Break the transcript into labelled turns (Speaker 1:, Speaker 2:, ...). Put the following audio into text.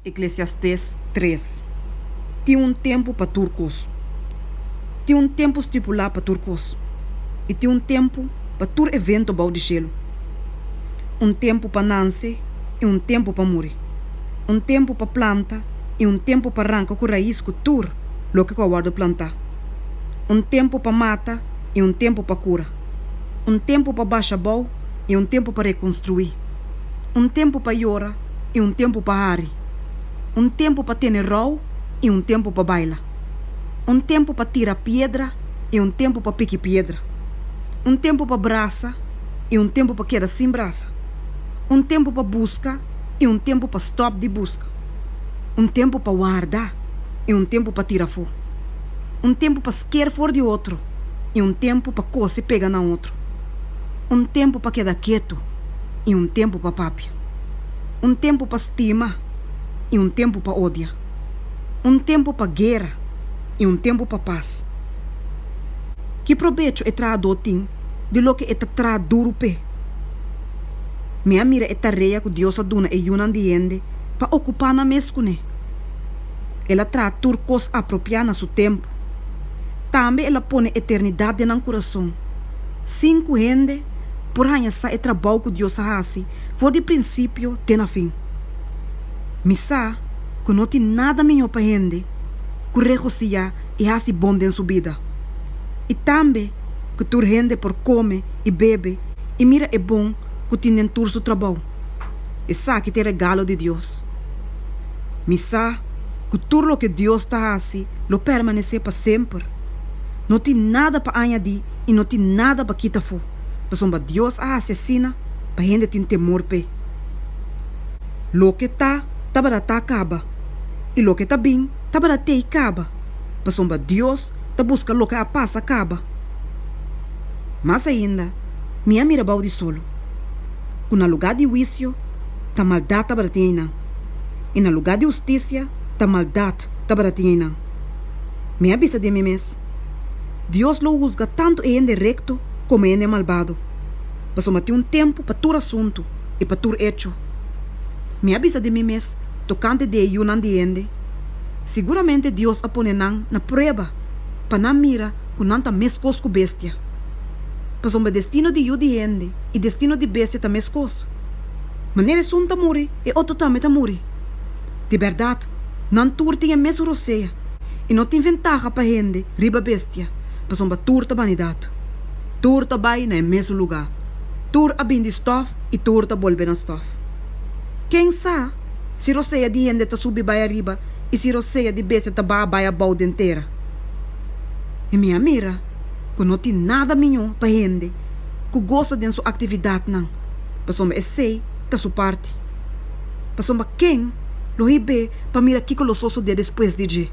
Speaker 1: Eklesiastés tres. Tin un tempu pa tur kos. Tin un tempu stipulá pa tur kos, i tin un tempu pa tur evento bou di shelu. Un tempu pa nanse i un tempu pa muri. Un tempu pa planta i un tempu pa ranka ku rais ku tur loke ku a wòrdu plantá. Un tempu pa mata i un tempu pa kura. Un tempu pa basha bou i un tempu pa rekonstruí. Un tempu pa yora i un tempu pa hari, un tempu pa tene rou i un tempu pa baila, un tempu pa tira piedra i un tempu pa piki piedra, un tempu pa brasa i un tempu pa keda sin brasa, un tempu pa buska i un tempu pa stòp di buska, un tempu pa warda i un tempu pa tira afó, un tempu pa sker for di otro i un tempu pa kose pega na otro, un tempu pa keda ketu i un tempu pa papia. Un tempu pa stima i un tempu pa odia, un tempu pa guera i un tempu pa pas. Ki probecho e trahadó tin di loke e ta traha duru p'e? Mi a mira e tarea ku Dios a duna e yunan di hende pa okupá nan mes kuné. El a traha tur kos apropiá na su tempu. Tambe el a pone eternidat den nan kurason, sin ku hende por haña sa e trabou ku Dios a hasi for di prinsipio te na fin. Mi sa ku no tin nada mihó pa hende ku regosihá i hasi bon den su bida, i tambe ku tur hende por kome i bebe i mira e bon ku tin den tur su trabou. Esaki ta e regalo di Dios. Mi sa ku tur loke Dios ta hasi lo permanesé pa semper. No tin nada pa añadí i no tin nada pa kita afó, pasobra Dios a hasi asina pa hende tin temor p'e. Loke ta, tabata ta kaba, i loke ta bin, tabata t'ei kaba, pasobra Dios ta buska loke a pasa kaba. Mas ainda, mi a mira bou di solo, ku na lugá di huisio, ta maldat tabata tin einan, i na lugá di hustisia, ta maldat tabata tin einan. Mi a bisa den mi mes, Dios lo husga tantu e hende rekto komo e hende malbado. Pasobra tin un tempu pa tur asuntu i pa tur echo. Mi a bisa di mi mes tokante di e yunan di hende, Siguramente Dios a pone nan na prueba pa nan mira ku nan ta meskos ku bestia. Pasobra destino di yu di hende i destino di bestia ta meskos. Manera esun ta muri, e otro tambe ta muri. Di bèrdat, nan tur tin e mesun rosea i no tin ventaha pa hende riba bestia, pasobra tur ta banidat. Tur ta bai na e mesun lugá. Tur a bin di stòf i tur ta bolbe na stòf. Ken sa si rosea di hende ta subi bai ariba i si rosea di bestia ta baha bai abou den tera? I mi a mira ku no tin nada mihó pa hende ku gosa den su aktividatnan, pasobra esei ta su parti. Pasobra ken lo hib'é pa mira kiko lo sosodé despues di dje?